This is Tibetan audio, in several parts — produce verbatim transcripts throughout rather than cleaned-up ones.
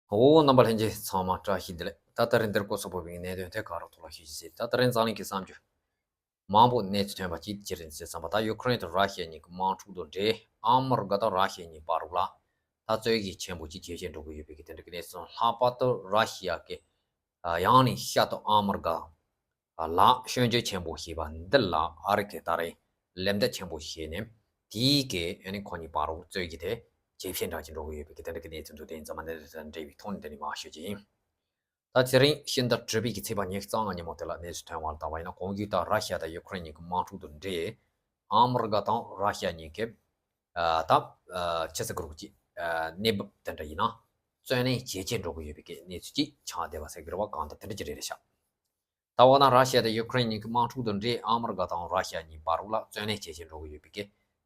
འོ། རྣམ་པ་ལྷན་རྒྱས་ཚང་མ་བཀྲ་ཤིས་བདེ་ལེགས། ད་ད་རིང་འདིར་གོ་ས་ཕོར་པའི་གནད་དོན་ཐད་ཀ་རོ་ཐོག་ལ་ཞུ་རྒྱུ་ཟེར། ད་ད་རིང་འཛམ་གླིང་གི་གསར་འགྱུར་མང་པོ་གནས་ཚུལ་ཐོན་པ་གཅིག་ཅི་རེད་ཟེར་བསམ་པ། ད་ཡུ་ཁུ་རེན་དང་ར་ཤི་ཡ་གཉིས་ཀྱི་དམག་འཁྲུག་དང་འབྲེལ་ཨ་མི་རི་ཀ་དང་ར་ཤི་ཡ་གཉིས་བར་ལ་ད་རྩོད་གཞི་ཆེན་པོ་གཅིག་ཇེ་ཆེར་འགྲོ་གི་ཡོད་པའི་གི་དེ་འདྲ་གི་གནས་ཚུལ། ལྷག་པར་དུ་ར་ཤི་ཡ་གི་ཡང་ནས་བསྐྱར་དུ་ཨ་མི་རི་ཀ་ལ་སྐྱོན་བརྗོད་ཆེན་པོ་བྱས་པ་འདི་ལ་ཨ་རི་གིས་ད་རེས་ལན་འདེབས་ཆེན་པོ་བྱས་ནས་དེའི་གི་ཨ་ནི་ཁོ་གཉིས་བར་རུ་རྩོད་གཞི་དེ་ཇེ་ཆེ་འདྲ་ཅིག་འགྲོ་གི་ཡོད་པའི་གི་དེ་འདྲ་གི་གནས་ཚུལ་འདུག་དེ་ཡིན་ཙང་མ་འདི་དང་འབྲེལ་བའི་ཐོག་ནས་འདི་ནས་མར་ཞུ་རྒྱུ་ཡིན། ད་དེ་རིང་ཕྱི་ཟླ་དྲུག་པའི་གི་ཚེས་པ་ཉི་ཤུ་རྩ་ལྔ་ཉིན་མོ་དེ་ལ་གནས་ཚུལ་ཐོན་པ་ལ་བལྟས་པ་ཡིན་ན། གོང་ཞུས་ལྟར་ར་ཤི་ཡ་དང་ཡུ་ཁུ་རེན་གཉིས་ཀྱི་དམག་འཁྲུག་དང་འབྲེལ་ཨ་མི་རི་ཀ་དང་ར་ཤི་ཡ་གཉིས་ཀྱི་ད་ཆི་ཟེར་དགོས་རེད་ཀྱི་གནས་བབ་དེ་འདྲ་ཡིན་ན་བརྩོན་ལེན་ཇེ་ཆེར་འགྲོ་གི་ཡོད་པའི་གི་གནས་ཚུལ་ཅིག་ཆགས་བསྡད་པ་ཟེར་དགོས་རེད་པ། གང་ལྟར་དེ་འདྲ་ཅིག་རེད་ཤག་ད་འོ་ན་ར་ཤི་ཡ་དང་ཡུ་ཁུ་རེན་གཉིས་ཀྱི་དམག་འཁྲུག་དང་འབྲེལ་ཨ་མི་རི་ཀ་དང་ར་ཤི་ཡ་གཉིས་བར་ལ་བརྩོན་ལེན་ཇེ་ཆེར་འགྲོ་གི་ཡོད་པའི་གི་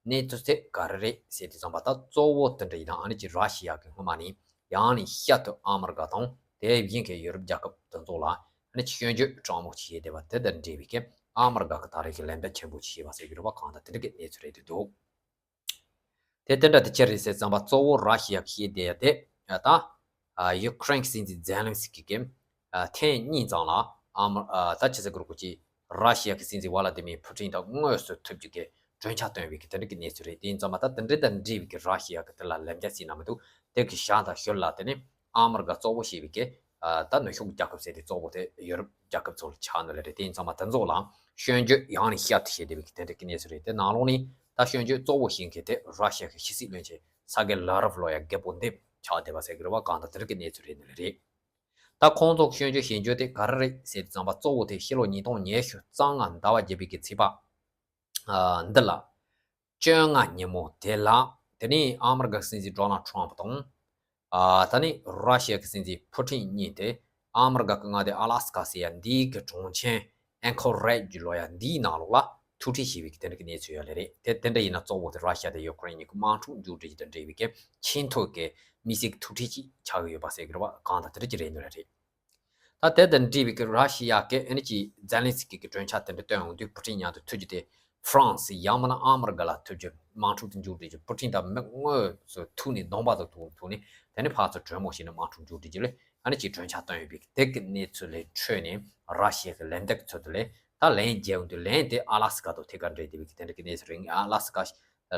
གནས་ཚུལ་དེ་ག་རེ་རེད་ཟེར་དུས་ཙམ་པ། ད་གཙོ་བོ་དེ་འདྲ་ཡིན་ན་ཨ་ནི་ཅིག་ར་ཤི་ཡ་གི་སྔོན་མ་ནས་ཡང་ནས་བསྐྱར་དུ་ཨ་མི་རི་ཀ་དང་དེ་བཞིན་གྱི་ཡོ་རོབ་རྒྱལ་ཁབ་དེ་ཚོ་ལ་ཨ་ནི་ཅིག་སྐྱོན་བརྗོད་དྲང་མོ་ཅིག་བྱས་བསྡད་པ་དེ་དང་འབྲེལ་བའི་གི་ཨ་མི་རི་ཀ་གི་ད་རེས་ཀྱི་ལན་འདེབས་ཆེན་པོ་ཅིག་བྱས་པ་ཟེར་གྱི་རེད་པ། གང་ལྟར་དེ་འདྲ་གི་གནས་ཚུལ་རེད་འདུག་དེ་དེ་འདྲ་དེ་ཅི་རེད་ཟེར་ཙམ་པ། གཙོ་བོ་ར་ཤི་ཡ་གིས་བཤད་བསྡད་ཡ་དེ་ད་ཡུ་ཁུ་རེན་གྱི་སྲིད་འཛིན་ཛེ་ལན་སི་ཀི་གིས་ཐེངས་གཉིས་ཙམ་ལ་ཨ་མ་ད་ཆི་ཟེར་དགོས་རེད་ཀྱི་ར་ཤི་ཡ་གི་སྲིད་འཛིན་ཝ་ལ་ཏི་མིར་ཕུ་ཀྲིན་དང་དངོས་སུ་ཐུག་རྒྱུ་གི་གྲོས་འཆར་བཏོན་པའི་གི་དེ་འདྲ་གི་གནས་ཚུལ་རེད། དེ་ཡིན་ཙང་མ་ད་དེ་འདྲ་དང་འབྲེལ་བའི་གི་ར་ཤི་ཡ་གི་དེ་ལ་ལན་འདེབས་ཟེར་ན་མི་འདུག་དེ་གི་ཞག་དང་ཞོར་ལ་དེ་ནི་ཨ་མི་རི་ཀ་གཙོ་བོ་བྱས་པའི་གི་ད་ནུབ་ཕྱོགས་རྒྱལ་ཁབ་ཟེར་དེ་གཙོ་བོ་དེ་ཡོ་རོབ་རྒྱལ་ཁབ་ཚོ་ལ་ཆགས་ནི་ལ་རེད། དེ་ཡིན་ཙང་མ་དེ་ཚོ་ལ་སྐྱོན་བརྗོད་ཡང་ནས་བསྐྱར་དུ་བྱས་བསྡད་པའི་གི་དེ་འདྲ་གི་གནས་ཚུལ་རེད། དེ་ནང་ལོགས་ནས་ད་སྐྱོན་བརྗོད་གཙོ་བོ་བྱེད་མཁན་དེ་ར་ཤི་ཡ་གི་ཕྱི་སྲིད་བློན་ཆེན་སེར་གེ་ལ་རོབ་ལོ་ཡ་རྒད་པོ་འདི་ཆགས་བསྡད་པ་ཟེར་གི་རེད་པ། གང་ལྟར་དེ་འདྲ་གི་གནས་ཚུལ་རེད་ནི་ལ་རེད། ད་ཁོང་ཚོ་སྐྱོན་བརྗོད་བྱེད་རྒྱུ་དེ་ག་རེ་རེད་ཟེར་དུས་ཙམ་པ། གཙོ་བོ་དེ་ཕྱི་ལོ་ཉིས་སྟོང་ཉི་ཤུ་རྩ་ལྔ་ཟླ་བ་བརྒྱད་པའི་གི་ཚེས་པ་འདི་ལ་བཅོ་ལྔ་ཉིན་མོ་དེ་ལ་དེ་ནི་ཨ་མི་རི་ཀ་སྲིད་འཛིན་ཌོ་ནལ་ཊམ་པ་དང་ད་ནི་ར་ཤི་ཡ་གི་སྲིད་འཛིན་ཕུ་ཀྲིན་གཉིས་དེ་ཨ་མི་རི་ཀ་གི་མངའ་སྡེ་ཨ་ལ་སི་ཀ་ཟེར་ཡ་འདིའི་གི་གྲོང་ཁྱེར་ཨན་ཁོ་རེཇ་ལོ་ཡ་འདིའི་ནང་ལོགས་ལ་ཐུག་འཕྲད་བྱས་པའི་གི་དེ་འདྲ་གི་གནས་ཚུལ་ཡོད་ལེ་རེད། དེ་དེ་འདྲ་ཡིན་ན་གཙོ་བོ་དེ་ར་ཤི་ཡ་དང་ཡུ་ཁུ་རེན་གཉིས་ཀྱི་དམག་འཁྲུག་མཇུག་སྒྲིལ་རྒྱུ་དང་འབྲེལ་བའི་གི་ཆེས་མཐོའི་གི་དམིགས་བསལ་གྱི་ཐུག་འཕྲད་ཅིག་ཆགས་ཀྱི་ཡོད་པ་ཟེར་གྱི་རེད་པ། གང་ལྟར་དེ་འདྲ་ཅིག་རེད་ནི་ལ་རེད། ད་དེ་དང་འབྲེལ་བའི་གི་ར་ཤི་ཡ་གི་ཨ་ནི་ཅིག་ཛེ་ལན་སི་ཀི་གི་གྲོས་འཆར་དེ་འདྲ་བཏོན་འོང་དུས་ཕུ་ཀྲིན་མཉམ་དུ་ཐུག་རྒྱུ་དེ་ཧྥ་རན་སི་ཡང་མིན་ན་ཨ་མི་རི་ཀ་ལ་ཐུག་རྒྱུ་དམག་འཁྲུག་དེ་མཇུག་སྒྲིལ་རྒྱུ། ཕུ་ཀྲིན་དང་མི་དངོས་སུ་ཐུག་ནས་གདོང་པ་དང་ཐུག་ཐུག་ནས་དེ་ནས་ཕར་ཚུར་གྲོས་མོལ་བྱས་ནས་དམག་འཁྲུག་མཇུག་སྒྲིལ་རྒྱུ་ལ་ཨ་ནི་ཅིག་གྲོས་འཆར་བཏོན་ཡོད་པའི་གི་དེ་གི་གནས་ཚུལ་ལ་འཕྲོས་ནས་ར་ཤི་ཡ་གི་ལན་འདེབས་ཚུལ་དེ་ལ་ད་ལན་རྒྱག་འོང་དུས་ལན་དེ་ཨ་ལ་སི་ཀ་དང་ཐད་ཀར་འབྲེལ་བསྡད་པའི་གི་དེ་འདྲ་གི་གནས་ཚུལ་རེད། ཨ་ལ་སི་ཀ་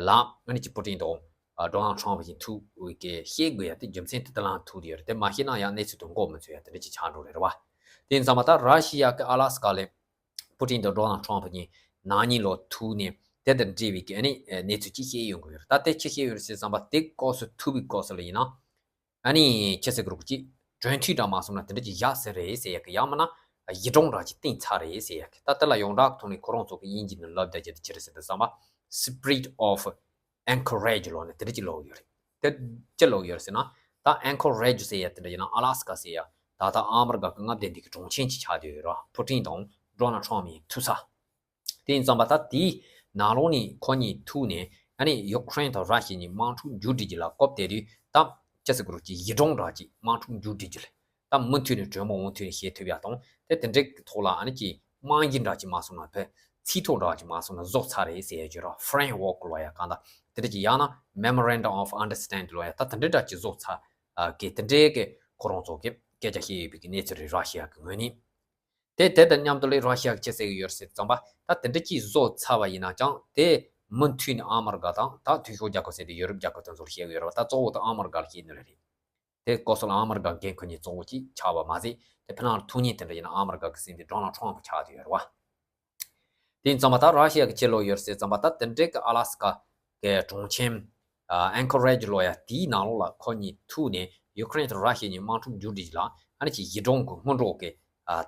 ལ་ཨ་ནི་ཅིག་ཕུ་ཀྲིན་དང་ཨ་ཌོ་ནལ་ཊམ་པ་བཞིན་ཐུག་གི་བཤད་དགོས་ཡ་དེ་རྒྱུ་མཚན་དེ་དེ་ལ་ཐུག་དེ་ཡོད་རེད། དེ་མ་བཤད་ན་ཡང་གནས་ཚུལ་དེ་འགོག་མི་ཚུགས་ཡ་དེ་འདྲ་ཅིག་ཆགས་འགྲོ་རེད་རེད་བ། དེ་ཡིན་ཙང་མ་ད་ར་ཤི་ཡ་གི་ཨ་ལ་སི་ཀ་ལ་ཕུ་ཀྲིན་དང་ཌོ་ནལ་ཊམ་པ་གཉིས་ནང་ཉིན་ལོ་ཐུག་ནས་དེ་དང་འབྲེལ་བའི་གི་ཨ་ནི་གནས་ཚུལ་ཅིག་བཤད་ཡོང་གི་ཡོད་རེད། ད་དེ་ཅི་བཤད་ཡོད་རེད་ཟེར་ཙམ་པ་དེ་སྐབས་སུ་ཐུག་པའི་སྐབས་སུ་ལ་ཡིན་ན་ཨ་ནི་ཁྱེད་ཚོས་གི་རུ་ཅིག་གྲོས་མཐུན་འདྲ་མ་སོང་ན་དེ་འདྲ་ཅིག་བཞག་ཟེར་རེད་ཟེར་ཡ་གི་ཡང་མིན་ན་ཡིག་གྲངས་འདྲ་ཅིག་བཏིང་ཚར་རེད་ཟེར་ཡ་གི། ད་དེ་ལ་ཡོངས་གྲགས་ཐོག་ནས་ཁོ་རང་ཚོ་གི་དབྱིན་ཇི་ནས་ལབ་བསྡད་རྒྱུ་དེ་ཅི་རེད་ཟེར་དུས་ཙམ་པ། Spirit of Anchorage ལབ་ནས་དེ་འདྲ་ཅིག་ལབ་ཡོད་རེད། དེ་ཅི་ལབ་ཡོད་རེད་ཟེར་ན། ད་ཨན་ཁོ་རེཇ་ཟེར་ཡ་དེ་འདྲ་ཡིན་ན་ཨ་ལ་སི་ཀ་ཟེར་ཡ་ད་ལྟ་ཨ་མི་རི་ཀ་གི་མངའ་སྡེ་འདི་གི་གྲོང་ཁྱེར་ཅིག་ཆགས་བསྡད་ཡོད་རེད། ཕུ་ཀྲིན་དང་ཌོ་ནལ་ཊམ་པ་གཉིས་ཐུག་ས། དེ་ཡིན་ཙང་མ་ད་དེའི་ནང་ལོགས་ནས་ཁོ་གཉིས་ཐུག་ནས་ཨ་ནི་ཡུ་ཁུ་རེན་དང་ར་ཤི་ཡ་གཉིས་དམག་འཁྲུག་མཇུག་སྒྲིལ་རྒྱུ་ལ་སྐབས་དེ་དུས་ད་ཅི་ཟེར་དགོས་རེད་ཀྱི་ཡིག་གྲངས་འདྲ་ཅིག་དམག་འཁྲུག་མཇུག་སྒྲིལ་རྒྱུ་ལ་ད་མུ་མཐུད་ནས་གྲོས་མོལ་མུ་མཐུད་ནས་བྱེད་ཐུབ་ཡ་དང་དེ་དེ་འདྲའི་ཐོག་ལ་ཨ་ནི་ཀྱི་རྨང་གཞི་འདྲ་ཅིག་མ་སོང་ན་བས་ཚིག་ཐོ་འདྲ་ཅིག་མ་སོང་ན་བཟོ་ཚར་རེད་ཟེར་ཡ་ཅིག་ཡོད་རེད། Framework ལབ་ཡ་གང་ལྟར་དེ་འདྲ་ཅིག་ཡང་ན་Memorandum of Understanding ལབ་ཡ་ད་དེ་འདྲའི་འདྲ་ཅིག་བཟོ་ཚར་གི་དེ་འདྲའི་གི་ཁོ་རང་ཚོ་གི་སྐད་ཆ་བཤད་ཡོད་པའི་གི་གནས་ཚུལ་རེད། ར་ཤི་ཡ་གི་ངོས་ནས། དེ་དེ་དང་མཉམ་དུ་ལས་ར་ཤི་ཡ་གི་ཅི་ཟེར་གི་ཡོད་རེད་ཟེར་དུས་ཙམ་པ་ད་དེ་འདྲ་ཅིག་བཟོ་ཚར་བ་ཡིན་ན་ཀྱང་དེ་མུ་མཐུད་ནས་ཨ་མི་རི་ཀ་དང་ད་འཐུས་ཤོར་རྒྱལ་ཁབ་ཟེར་དེ་ཡོ་རོབ་རྒྱལ་ཁབ་དེ་ཚོར་བཤད་གི་ཡོད་རེད་བ། ད་གཙོ་བོ་དེ་ཨ་མི་རི་ཀ་ལ་བཤད་ནི་རེད། དེ་སྐབས་སུ་ལ་ཨ་མི་རི་ཀ་འགན་འཁུར་མཁན་གཙོ་བོ་ཅིག་ཆགས་པ་མ་ཟད་དེ་ཕན་ལ་ཐུག་མཁན་དེ་འདྲ་ཡིན་ན་ཨ་མི་རི་ཀ་གི་སྲིད་འཛིན་ཌོ་ནལ་ཊམ་པ་ཆགས་བསྡད་ཡོད་རེད་བ། དེ་ཡིན་ཙང་མ་ད་ར་ཤི་ཡ་གི་ཅི་ལབ་ཡོད་རེད་ཟེར་ཙམ་པ་ད་དེ་འདྲའི་གི་ཨ་ལ་སི་ཀ་གི་གྲོང་ཁྱེར་ཨན་ཁོ་རེཇ་ལབ་ཡ་དེའི་ནང་ལོགས་ལ་ཁོ་གཉིས་ཐུག་ནས་ཡུ་ཁུ་རེན་དང་ར་ཤི་ཡ་གཉིས་དམག་འཁྲུག་མཇུག་སྒྲིལ་ལ་ཨ་ནི་ཅིག་ཡིག་གྲངས་གི་སྔོན་འགྲོ་གི་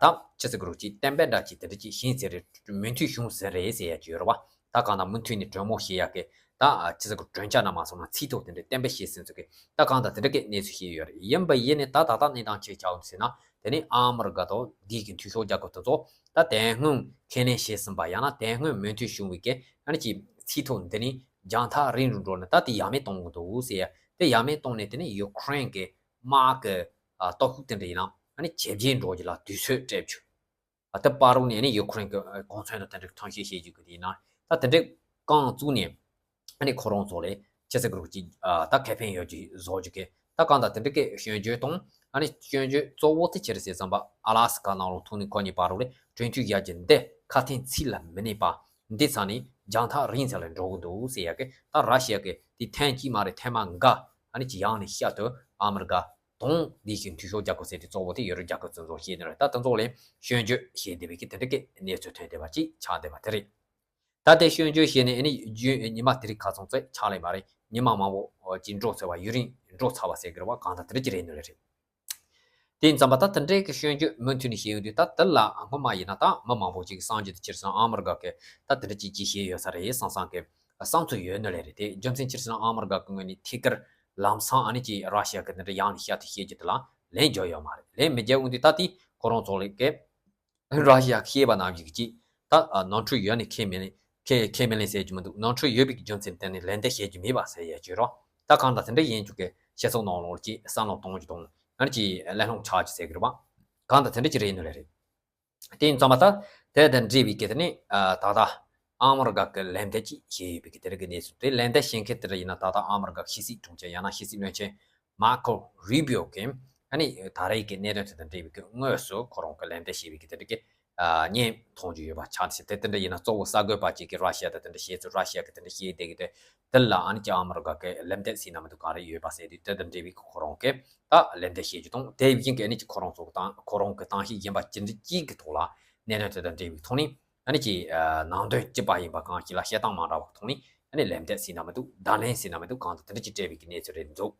ད་ཅི་ཟེར་དགོས་རེད་ཀྱི་གཏན་འབེབས་འདྲ་ཅིག་དེ་འདྲ་ཅིག་ཤིང་ཟེར་རེད། མོས་མཐུན་བྱུང་ཟིན་རེད་ཟེར་ཡ་ཅིག་ཡོད་རེད་བ། ད་གང་ལྟར་མུ་མཐུད་ནས་གྲོས་མོལ་བྱེད་ཡ་གི་ད་ཅི་ཟེར་དགོས་གྲོས་འཆར་ན་མ་སོང་ན་ཚིག་ཐོ་དེ་འདྲ་གཏན་འབེབས་བྱས་ཟིན་ཚུལ་གི་ད་གང་ལྟར་དེ་འདྲ་གི་གནས་ཚུལ་ཞིག་ཡོད་རེད། ཡིན་པ་ཡིན་ནས་ད་ད་ལྟ་གནས་སྟངས་ཅིག་ཆགས་འོང་ཟེར་ན་དེ་ནི་ཨ་མི་རི་ཀ་དང་འདི་གི་འཐུས་ཤོར་རྒྱལ་ཁབ་དེ་ཚོ་ད་དེ་སྔོན་ཁས་ལེན་བྱས་ཟིན་པ་ཡང་ན་དེ་སྔོན་མོས་མཐུན་བྱུང་བའི་གི་ཨ་ནི་ཅིག་ཚིག་ཐོ་འདི་ནི་རྒྱང་ཐག་རིང་རུ་འགྲོ་ནས་ད་དེ་ཡ་མེད་གཏོང་གི་འདུག་ཟེར་ཡ། དེ་ཡ་མེད་གཏོང་ནས་དེ་ནི་ཡུ་ཁུ་རེན་གི་དམག་གི་ཨ་སྟོབས་ཤུགས་དེ་འདྲ་ཡིན་ན་ཨ་ནི་ཇེ་ཆེར་འགྲོ་རྒྱུ་ལ་དུས་ཚོད་སྤྲད་རྒྱུ། ཨ་ད་བར་རུ་ནས་ཨ་ནི་ཡུ་ཁུ་རེན་གི་ཨ་གོ་མཚོན་དང་དེ་འདྲ་ཐོན་སྐྱེད་བྱེད་རྒྱུ་གི་དེ་ཡིན་ན་ད་དེ་འདྲ་རྐང་བཙུགས་ནས་ཨ་ནི་ཁོ་རང་ཚོ་ལ་ཅི་ཟེར་དགོས་རེད་ཀྱི་ཨ་ད་ཁེ་ཕན་ཡོད་རྒྱུ་བཟོ་རྒྱུ་གི་ ད་གང་ལྟར་དེ་འདྲ་གི་སྐྱོན་བརྗོད་དང་ཨ་ནི་སྐྱོན་བརྗོད་གཙོ་བོ་དེ་ཅི་རེད་ཟེར་ཙམ་པ་ཨ་ལ་སི་ཀ་ནང་ལོགས་ཐུག་ནས་ཁོ་གཉིས་བར་རུ་ལས་གྲོས་མཐུན་བཞག་རྒྱུ་འདི་ཁ་དན་ཚིག་ལ་མི་གནས་པ་འདི་ཚ་ནས་རྒྱང་ཐག་རིང་ས་ལ་འགྲོ་གི་འདུག་ཟེར་ཡ་གི། ད་ར་ཤི་ཡ་གི་དེ་ཐེངས་གཅིག་མ་རེད། ཐེངས་མ་འགའ་ཨ་ནི་ཅི་ཡང་ནས་ཤ་དུ་ཨ་མི་རི་ཀ་དང་ལས་ཀྱི་འཐུས་ཤོར་རྒྱག་དགོས་ཟེར་དེ་གཙོ་བོ་དེ་ཡོ་རོབ་རྒྱལ་ཁབ་བཙན་བཟུང་བྱས་ནས་རེད། ད་དེ་ཚོ་ལས་སྐྱོན་བརྗོད་བྱས་བསྡད་པའི་གི་དེ་འདྲ་གི་གནས་ཚུལ་ཐོན་བསྡད་པ་ཅིག་ཆགས་བསྡད་པ་དེ་རེད། ད་དེ་སྐྱོན་བརྗོད་བྱས་ནས་ཨ་ནི་རྒྱུན་ཉི་མ་དེ་རིང་ཁ་སང་ཚོད་ཆགས་ལེ་མ་རེད། ཉི་མ་མང་པོ་ཅིག་འགྲོ་ཚར་བ་ཡུན་རིང་འགྲོ་ཚར་བ་ཟེར་གི་རེད་བ། གང་ལྟར་དེ་འདྲ་ཅིག་རེད་ནི་རེད། དེ་ཡིན་ཙམ་པ་ད་དེ་འདྲའི་གི་སྐྱོན་བརྗོད་མུ་མཐུད་ནས་བྱས་ཡོང་དུས་ད་དེ་ལ་སྔོན་མ་ཡིན་ན་ད་མི་མང་པོ་ཅིག་གསང་རྒྱུ་དེ་ཕྱིར་སོང་ཨ་མི་རི་ཀ་གི་ད་དེ་འདྲ་ཅིག་ཅིག་བྱས་ཡོད་ས་རེད་བསམ་བསམ་གི་བསམ་ཚུལ་ཡོད་ནི་ལས་རེད། དེ་རྒྱུ་མཚན་ཕྱིར་སོང་ཨ་མི་རི་ཀ་གི་ངོས་ནས་ཐད་ཀར་ལམ་སང་ཨ་ནི་ཅིག་ར་ཤི་ཡ་གི་དེ་འདྲ་ཡང་ནས་བཤད་དེ་བཤད་རྒྱུ་དེ་ལ་ལན་འཇོག་ཡོད་མ་རེད། ལན་མི་རྒྱག་འོང་དུས་ད་དེ་ཁོ་རང་ཚོ་ལས་ཀི་ར་ཤི་ཡ་ཤེས་པ་ནང་བཞིན་གྱི་ད་ནོར་འཁྲུལ་ཡོད་ནི་ཁས་མི་ལེན་ཁས་ཁས་མི་ལེན་ཟེར་གྱི་མི་འདུག་ནོར་འཁྲུལ་ཡོད་པའི་རྒྱུ་མཚན་བརྟེན་ནས་ལན་འདེབས་བྱེད་རྒྱུ་མེད་པ་ཟེར་ཡ་བརྗོད་རོགས། ད་གང་ལྟར་དེ་འདྲ་ཡིན་རྒྱུ་གི་སྤྱི་ཚོགས་ནང་ལོགས་ཀྱི་བསམ་བློ་གཏོང་རྒྱུ་དང་ཨ་ནི་ཀྱི་གླེང་སློང་ཆགས་རྒྱུ་ཟེར་གི་རེད་བ། གང་ལྟར་དེ་འདྲ་ཅིག་རེད་ནི་རེད། དེ་ཡིན་ཙང་མ་ད་དེ་དང་འབྲེལ་བའི་གི་དེ་ནི་ད་ལྟ་ཨ་མི་རི་ཀ་གི་ལན་འདེབས་ཅིག་བྱས་ཡོད་པའི་གི་དེ་རིགས་ཀྱི་གནས་ཚུལ་དེ། ལན་འདེབས་བྱེད་མཁན་དེ་འདྲ་ཡིན་ན་ད་ལྟ་ཨ་མི་རི་ཀ་ཕྱི་སྲིད་དྲུང་ཆེ་ཡང་ན་ཕྱི་སྲིད་བློན་ཆེན་མར་ཁོ་རུ་བྷི་ཡོ་གིས་ཨ་ནི་ད་རེས་ཀྱི་གནད་དོན་དེ་དང་འབྲེལ་བའི་གི་དངོས་སུ་ཁོ་རང་གི་ལན་འདེབས་བྱས་པའི་གི་དེ་འདྲ་གི་བརྙན་མཐོང་རྒྱུ་ཡོད་པ་ཆགས་ཏེ། དེ་དེ་འདྲ་ཡིན་ན་གཙོ་བོ་གསར་འགོད་པ་གཅིག་གིས་ར་ཤི་ཡ་དང་དེ་འདྲ་བཤད་ཚུལ། ར་ཤི་ཡ་གིས་དེ་འདྲ་བཤད་བསྡད་གི་དེ་དེ་ལ་ཨ་ནི་ཀྱི་ཨ་མི་རི་ཀ་གི་ལན་འདེབས་ཟེར་ན་མི་འདུག་ག་རེ་ཡོད་པ་ཟེར་དུས། དེ་དང་འབྲེལ་བའི་གི་ཁོ་རང་གི་ད་ལན་འདེབས་བྱེད་རྒྱུ་དང་། དེ་བཞིན་གི་ཨ་ནི་ཀྱི་ཁོ་རང་ཚོ་གི་ཏང་ཁོ་རང་གི་ཏང་གཤིས་གཞན་པ་ཅི་འདྲ་གཅིག་གི་ཐོག་ལ་གནད་དོན་དེ་དང་འབྲེལ་བའི་ཐོག་ནས་ཨ་ནི་ཀྱི་ནང་དོན་སྤྱི་པ་ཡིན་པ་གང་ཞིག་ལ་བཤད་སྟངས་མ་འདྲ་བ་གི་ཐོག་ནས་ཨ་ནི་ལན་འདེབས་ཟེར་ན་མི་འདུག་བརྡ་ལན་ཟེར་ན་མི་འདུག་གང་དང་དེ་འདྲ་ཅིག་སྤྲད་པའི་གི་གནས་ཚུལ་རེད་འདུག་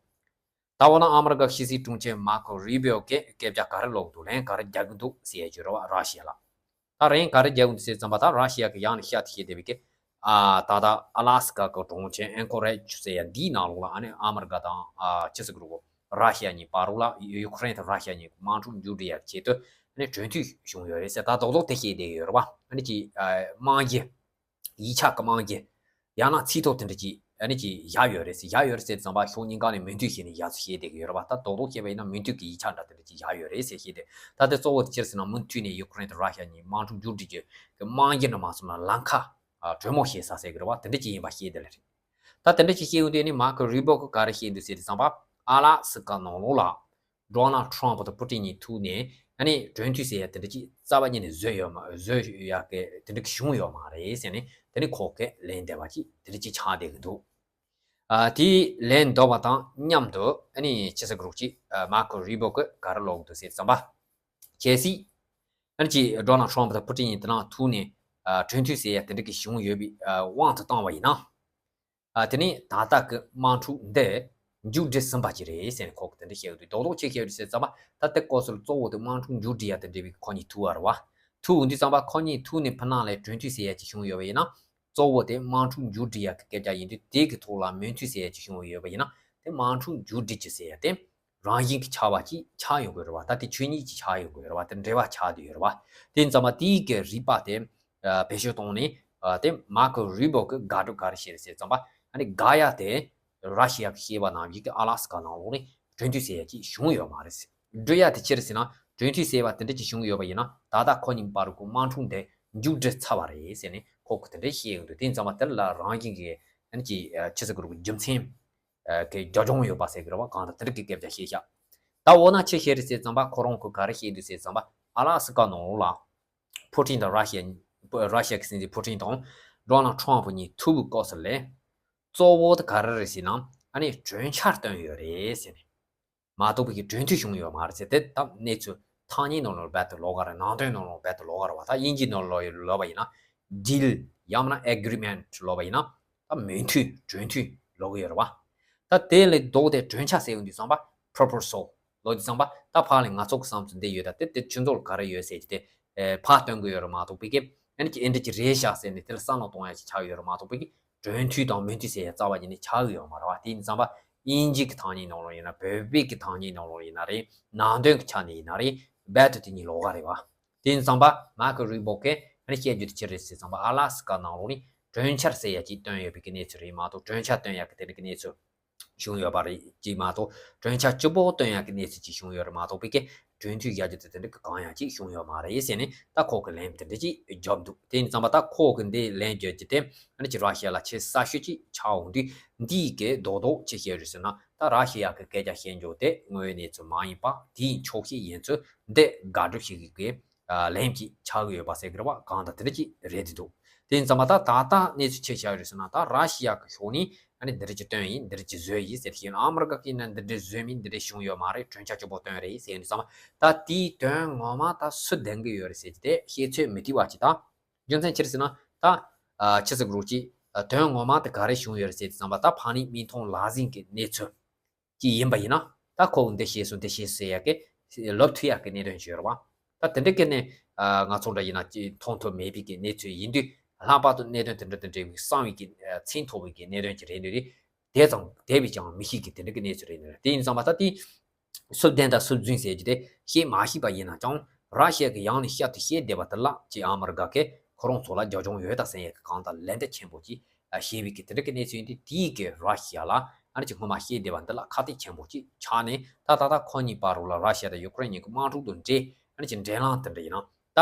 ད་འོ་ན་ཨ་མི་རི་ཀ་ཕྱི་སྲིད་དྲུང་ཆེ་མར་ཁོ་རུ་བྷི་ཡོ་གིས་སྐད་ཆ་ག་རེ་ལབ་འདུག་ལན་ག་རེ་རྒྱག་གི་འདུག་ཟེར་ཡ་བརྗོད་ར་བ་ར་ཤི་ཡ་ལ། ད་རེས་ག་རེ་རྒྱག་གི་འདུག་ཟེར་ཙམ་པ་ད་ར་ཤི་ཡ་གི་ཡང་ནས་བཤད་དེ་བཤད་བསྡད་པའི་གི་ཨ་ད་ལྟ་ཨ་ལ་སི་ཀ་གི་གྲོང་ཁྱེར་ཨན་ཀོ་རེཇ་ཟེར་ཡ་འདིའི་ནང་ལོགས་ལ་ཨ་ནི་ཨ་མི་རི་ཀ་དང་ཨ་ཕྱི་སྲིད་གི་རུ་བོ་ར་ཤི་ཡ་གཉིས་བར་རུ་ལ་ཡུ་ཁུ་རེན་དང་ར་ཤི་ཡ་གཉིས་དམག་འཁྲུག་མཇུག་སྒྲིལ་ཡ་ཆེད་དུ་ཨ་ནི་གྲོས་མཐུན་བྱུང་ཡོད་རེད་ཟེར། ད་རྡོག་རྡོག་དེ་བཤད་བསྡད་ཡོད་རེད་བ། ཨ་ནི་ཀྱི་ཨ་དམག་གི་ཡིག་ཆ་གི་རྨང་གཞི་ཡང་ན་ཚིག་ཐོ་དེ་འདྲ་ཅིག་ཨ་ནི་ཅིག་བཞག་ཡོད་རེད་ཟེར། བཞག་ཡོད་རེད་ཟེར་ཙམ་པ་ཕྱོགས་གཉིས་ཀ་ནས་མོས་མཐུན་བྱས་ནས་ཡར་ཚུར་བཤད་བསྡད་ཀྱི་ཡོད་རེད་བ། ད་རྡོག་རྡོག་བཤད་པ་ཡིན་ན་མོས་མཐུན་གྱི་ཡིག་ཆ་འདྲ་དེ་འདྲ་ཅིག་བཞག་ཡོད་རེད་ཟེར་བཤད་དེ། ད་དེ་གཙོ་བོ་དེ་ཅི་རེད་ཟེར་ན་མུ་མཐུད་ནས་ཡུ་ཁུ་རེན་དང་ར་ཤི་ཡ་གཉིས་དམག་འཁྲུག་མཇུག་སྒྲིལ་རྒྱུ་གི་རྨང་གཞི་འདྲ་མ་སོང་ན་ལམ་ཁ་གྲོས་མོལ་བྱེད་ས་ཟེར་གི་རེད་བ། དེ་འདྲ་ཅིག་ཡིན་པ་བཤད་བསྡད་ལེ་རེད། ད་དེ་འདྲ་ཅིག་བཤད་ཡོང་དུས་ནི་མར་ཁོ་རུ་བྷི་ཡོ་གིས་ག་རེ་བཤད་འདུག་ཟེར་དུས་ཙམ་པ་ཨ་ལ་སི་ཀ་ནང་ལོགས་ལ་ཌོ་ནལ་ཊམ་ཕུ་དང་པུ་ཏིན་གཉིས་ཐུག་ནས་ཨ་ནི་གྲོས་མཐུན་ཟེར་ཡ་དེ་འདྲ་ཅིག་རྩ་བ་ཉིད་ནས་བཟོས་ཡོད་མ་བཟོས་ཡ་གི་དེ་འདྲ་གི་བྱུང་ཡོད་མ་རེད་ཟེར་ནས་དེ་ནི་ཁོ་གིས་ལན་འདེབས་པ་ཅིག་དེ་འདྲ་ཅིག་ཆགས་བསྡད་ཀྱི་འདུག་ཨ་དེའི་ལན་འདེབས་པ་དང་མཉམ་དུ་ཨ་ནི་ཕྱི་སྲིད་གི་རུ་བོ་ཅིག་ཨ་མར་ཁོ་རུ་བྷི་ཡོ་གིས་ག་རེ་ལབ་ཀྱི་འདུག་ཟེར་དུས་ཙམ་པ། གལ་སྲིད་ཨ་ནི་ཅིག་ཌོ་ནལ་ཊམ་ཕུ་དང་པུ་ཏིན་གཉིས་དེ་ནང་ཐུག་ནས་ཨ་གྲོས་མཐུན་ཟེར་ཡ་དེ་འདྲ་གི་བྱུང་ཡོད་པའི་ཨ་དབང་དུ་བཏང་བ་ཡིན་ན། ཨ་དེ་ནི་ད་ལྟ་གི་དམག་འཁྲུག་འདི་མཇུག་སྒྲིལ་ཟིན་པ་ཅིག་རེད་ཟེར་ནས་ཁོ་གིས་དེ་འདྲ་བཤད་ཡོད་དུས། རྡོག་རྡོག་ཅིག་བཤད་ཡོད་དུས་ཟེར་ཙམ་པ་ད་དེ་སྐབས་སུ་གཙོ་བོ་དེ་དམག་འཁྲུག་མཇུག་སྒྲིལ་ཡ་དེ་འབྲེལ་བའི་ཁོ་གཉིས་ཐུག་པ་རེད་བ། ཐུག་འོང་དུས་ཙམ་པ་ཁོ་གཉིས་ཐུག་ནས་ཕི་ནང་ལ་གྲོས་མཐུན་ཟེར་ཡ་ཅིག་བྱུང་ཡོད་པ་ཡིན་ན། གཙོ་བོ་དེ་དམག་འཁྲུག་མཇུག་སྒྲིལ་ཡ་གི་སྐད་ཆ་ཡིན་དུས། དེ་གི་ཐོག་ལ་མོས་མཐུན་ཟེར་ཡ་ཅིག་བྱུང་ཡོད་པ་ཡིན་ན། དེ་དམག་འཁྲུག་མཇུག་སྒྲིལ་རྒྱུ་ཟེར་ཡ་དེ་རང་བཞིན་གྱིས་ཆགས་པ་ཅིག་ཆགས་ཡོང་གི་རེད་བ། ད་དེ་ཆོས་ཉིད་ཅིག་ཆགས་ཡོང་གི་རེད་བ། དེ་འབྲེལ་བ་ཆགས་བསྡད་ཡོད་རེད་བ། དེ་ཡིན་ཙམ་པ་དེའི་གི་རིགས་པ་དེ་ཨ་བེད་སྤྱོད་བཏང་ནས་ཨ་དེ་མར་ཁོ་རུ་བྷི་ཡོ་གིས་དགག་སྒྲུབ་ག་རེ་བྱས་རེད་ཟེར་ཙམ་པ། ཨ་ནི་དགག་ཡ་དེ་ར་ཤི་ཡ་གིས་བཤད་པ་ནང་བཞིན་གི་ཨ་ལ་སི་ཀ་ནང་ལོགས་ནས་གྲོས་མཐུན་ཟེར་ཡ་ཅིག་བྱུང་ཡོད་མ་རེད་ཟེར། སྒྲུབ་ཡ་དེ་ཅི་རེད་ཟེར་ན། གྲོས་མཐུན་ཟེར་བ་དེ་འདྲ་ཅིག་བྱུང་ཡོད་པ་ཡིན་ན་ད་ལྟ་ཁོ་གཉིས་བར་གྱི་དམག་འཁྲུག་འདི་མཇུག་སྒྲིལ་ཚར་བ་རེད་ཟེར་ནས་ཁོ་གིས་དེ་འདྲ་བཤད་ཡོང་དུས། དེ་ཡིན་ཙམ་པ་དེ་ལ་རང་བཞིན་གྱི་ཨ་ནི་ཅིག་ཨ་ཕྱི་སྲིད་གི་རུ་བོ་རྒྱུ་མཚན་ཨ་གི་རྒྱབ་ལྗོངས་ཡོད་པ་ཟེར་གི་རེད་བ། གང་ལྟར་དེ་འདྲ་གི་སྐད་ཆ་བཤད་ཤག་ད་འོ་ན་ཅི་བྱས་རེད་ཟེར་ཙམ་པ་ཁོ་རང་གིས་ག་རེ་བཤད་འདུག་ཟེར་ཙམ་པ། ཨ་ལ་སི་ཀ་ནང་ལོགས་ལ་པུ་ཏིན་དང་ར་ཤི་ཡ། ར་ཤི་ཡ་གི་སྲིད་འཛིན་པུ་ཏིན་དང་ཌོ་ནལ་ཊམ་ཕུ་གཉིས་ཐུག་པའི་སྐབས་སུ་ལ་གཙོ་བོ་དེ་ག་རེ་རེད་ཟེར་ན། ཨ་ནི་གྲོས་འཆར་བཏོན་ཡོད་རེད་ཟེར་ནས། མ་གཏོགས་པའི་གི་གྲོས་མཐུན་བྱུང་ཡོད་མ་རེད་ཟེར། དེ་ད་གནས་ཚུལ་ཐང་རྙེད་ནང་ལོགས་རྦད་དེ་ལོགས་ཀ་རེད། ནང་དོན་ནང་ལོགས་རྦད་དེ་ལོགས་ཀ་རེད་བ། ད་དབྱིན་ཇིའི་ནང་ལོགས་ལབ་པ་ཡིན་ན་ཌིལ་ཡང་མིན་ན་ཨེ་གྷི་རི་མེན་ཊི་ལབ་པ་ཡིན་ན་ད་མོས་མཐུན་གྲོས་མཐུན་ལབ་ཀྱི་ཡོད་རེད་བ། ད་དེ་ལས་ལྡོག་སྟེ་གྲོས་འཆར་ཟེར་ཡོང་དུས་ཙམ་པ་པོ་རོ་པོ་སལ་ལབ་དུས་ཙམ་པ། ད་ཕར་ལ་ང་ཚོ་གི་བསམ་ཚུལ་འདི་ཡོད། ད་དེ་དེ་ཁྱོད་ཚོ་ལ་ག་རེ་ཡོད་ཟེར་གྱི་དེ་ཨེ་ཕར་སྟོན་གྱི་ཡོད་རེད་མ་གཏོགས་པའི་གི་ཨ་ནི་ཅིག་ཨེ་འདྲ་ཅིག་རེད་ཤག་ཟེར་ནས་དེ་ལ་བསམ་བློ་གཏོང་ཡ་ཅིག་ཆགས་ཡོད་རེད་མ་གཏོགས་པའི་གི་གྲོས་མཐུན་དང་མོས་མཐུན་ཟེར་ཡ་རྩ་བ་ཉིད་ནས་ཆགས་ཡོད་མ་རེད་བ། དེ་ཡིན་ཙང་པ་དབྱིན་ཇི་གི་ཐང་རྙེད་ནང་ལོགས་ཡིན་ན། བོད་པའི་གི་ཐང་རྙེད་ནང་ལོགས་ཡིན་ན་རེད། ནང་དོན་གི་ཆ་ནས་ཡིན་ན་རེད། རྦད་དེ་དེ་གཉིས་ལོགས་ཀ་རེད་བ། དེ་ཡིན་ཙང་པ་མར་ཁོ་རུ་བྷི་ཡོ་གིས་ཨ་ནི་བཤད་རྒྱུ་དེ་ཅི་རེད་ཟེར་ཙང་པ། ཨ་ལ་སི་ཀ་ནང་ལོགས་ནས་གྲོས་འཆར་ཟེར་ཡ་ཅིག་བཏོན་ཡོད་པའི་གི་གནས་ཚུལ་རེད་མ་གཏོགས། གྲོས་འཆར་བཏོན་ཡ་གི་དེ་འདྲ་གི་གནས་ཚུལ་ བྱུང་ཡོད་པ་རེད་ཅེས་མ་གཏོགས། གྲོན་ཆ་སྤྱི་པོ་བཏོན་ཡག་གི་གནས་ཚུལ་ཅིག་བྱུང་ཡོད་རེད་མ་གཏོགས། པའི་གི་གྲོན་མཐུད་བཞག་རྒྱུ་དེ་དེ་འདྲ་གི་གང་ཡང་ཅིག་བྱུང་ཡོད་མ་རེད་ཟེར་ནས། ད་ཁོ་གི་ལན་དེ་འདྲ་ཅིག་བརྒྱབ་འདུག་དེ་ཡིན་ཙང་མ་ད་ཁོ་གི་འདི་ལན་བརྒྱབ་རྒྱུ་དེ། ཨ་ནི་ཅིག་ར་ཤི་ཡ་ལ་ཆེས་གསར་ཤོས་ཅིག་ཆགས་འོང་དུས། འདིའི་གི་རྡོག་རྡོག་ཅི་བཤད་རེད་ཟེར་ན། ད་ར་ཤི་ཡ་གི་སྐད་ཆ་བཤད་འཇོག་དེ་དངོས་ཡོད་གནས་ཚུལ་མ་ཡིན་པ། དེའི་འཁྱོག་བཤད་ཡིན་ཚུལ་འདི་དགག་སྒྲུབ་བྱེད་ཀྱི་གི་ལན་ཅིག་ཆགས་ཀྱི་ཡོད་པ་ཟེར་གི་རེད་བ། གང་ལྟར་དེ་འདྲ་ཅིག་རེད་དེ་འདུག་དེ་ཡིན་ཙང་མ་ད་ད་ལྟ་གནས་ཚུལ་ཆེ་ཆགས་རེད་ཟེར་ན། ད་ར་ཤི་ཡ་གི་ཕྱོགས་ནས་ཨ་ནི་འདི་འདྲ་ཅིག་བཏོན་ཡིན། འདི་འདྲ་ཅིག་བཟོས་ཡིན་ཟེར་ཤེས་ན། ཨ་མི་རི་ཀ་གིས་ནི་འདི་འདྲ་བཟོས་མིན། འདི་འདྲ་བྱུང་ཡོད་མ་རེད། གྲོན་ཆ་སྤྱི་པོ་བཏོན་རེད་ཟེར་ཡིན་ཙང་མ། ད་དེའི་དོན་ངོ་མ་ད་སུ་ལྡན་གི་ཡོད་རེད་ཟེར་གྱི་དེ་ཤེས་ཚོད་མི་ཐིག་པ་ཅིག་དང་། རྒྱུ་མཚན་ཅི་རེད་ཟེར་ན། ད་ཨ་ཆི་ཟིག་རུ་ཅིག་ཨ་དོན་ངོ་མ་དེ་ག་རེ་བྱུང་ཡོད་རེད་ཟེར་དུས་ཙམ་པ། ད་ཕ་ནི་མིག་མཐོང་ལག་ཟིན་གྱི་གནས་ཚུལ་ཅིག་ཡིན་པ་ཡིན་ན། ད་ཁོ་འདི་ཤེས་སོང་། དེ་ཤེས་སོང་ཟེར་ཡག་གི་ལབ་ཐུབ་ཡག་གི་གནད་དོན་ཅིག་ཡོད་རེད་བ། ད་དེ་འདྲ་གི་ནས་ཨ་ང་ཚོ་འདྲ་ཡིན་ན་ཅིག་མཐོང་ཐུབ་མེད་པའི་གི་གནས་ཚུལ་ཡིན་དུས། ལྷག་པར་དུ་གནད་དོན་དེ་འདྲ་དེ་འདྲའི་གསང་བའི་གི་ཨ་མཚན་ཐོགས་པའི་གི་གནད་དོན་ཅིག་རེད་འདུག་དེ། དེ་ཙང་དེ་བས་ཀྱང་མི་ཤེས་གི་དེ་འདྲ་གི་གནས་ཚུལ་རེད་འདུག་དེ་ཡིན་ཙང་མ་ད་དེ་སུ་བདེན་དང་སུ་རྫུན་ཟེར་རྒྱུ་དེ་ཤེས་མ་ཤེས་པ་ཡིན་ན་ཀྱང་། ར་ཤི་ཡ་གི་ཡང་ནས་བསྐྱར་དུ་བཤད་བསྡད་པ་དེ་ལ་ཅིག་ཨ་མི་རི་ཀ་གིས་ཁོ་རང་ཚོ་ལ་རྒྱབ་ལྗོངས་ཡོད་ད་ཟེར་ཡག་གི་གང་ལྟར་ལན་འདེབས་ཆེན་པོ་ཅིག་ཨ་བྱས་པའི་གི་དེ་འདྲ་གི་གནས་ཚུལ་ཡིན་དུས། དེའི་གི་ར་ཤི་ཡ་ལ་ཨ་ནི་ཅིག་སྔོན་མ་བཤད་བསྡད་པ་འདི་ལ་ཁ་གཏད་ཆེན་པོ་ཅིག་ཆགས་ནས། ད་ད་ལྟ་ཁོ་གཉིས་བར་རུ་ལ་ར་ཤི་ཡ་དང་ཡུ་ཀེ་རེན་གཉིས་ཀྱི་དམག་འཁྲུག་དང་འབྲེལ། ཨ་ནི་ཅིག་འབྲེལ་ལམ་དེ་འདྲ་ཡིན་ན། ད་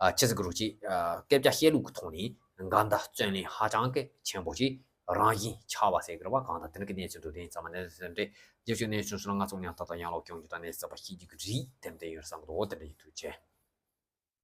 ཨ་ཆི་ཟིག་རུ་ཅིག་ཨ་སྐད་ཆ་བཤད་ལུགས་ཀྱི་ཐོག་ནས་འགལ་ཟླ་བརྩོན་ལེན་ཧ་ཅང་གི་ཆེན་པོ་ཅིག་རང་བཞིན་ཆགས་པ་ཟེར་གི་རེད་བ། གང་ལྟར་དེ་འདྲ་གི་གནས་ཚུལ་འདུག་དེ་ཡིན་ཙང་མ་གནས་ཚུལ་འདྲ་རྗེས་ཕྱོགས་གནས་ཚུལ་སོགས་ལ་ང་ཚོ་མཉམ་དུ་ཡང་ལོག་སྐྱོང་རྒྱུ་དང་། གནས་ཚུལ་གསར་པ་ཤེས་རྒྱུ་གི་རེད། དེ་འདྲ་ཡོད་བསམ་གི་འདུག་དེ་འདྲ་ཡིན། ཐུགས་རྗེ་ཆེ།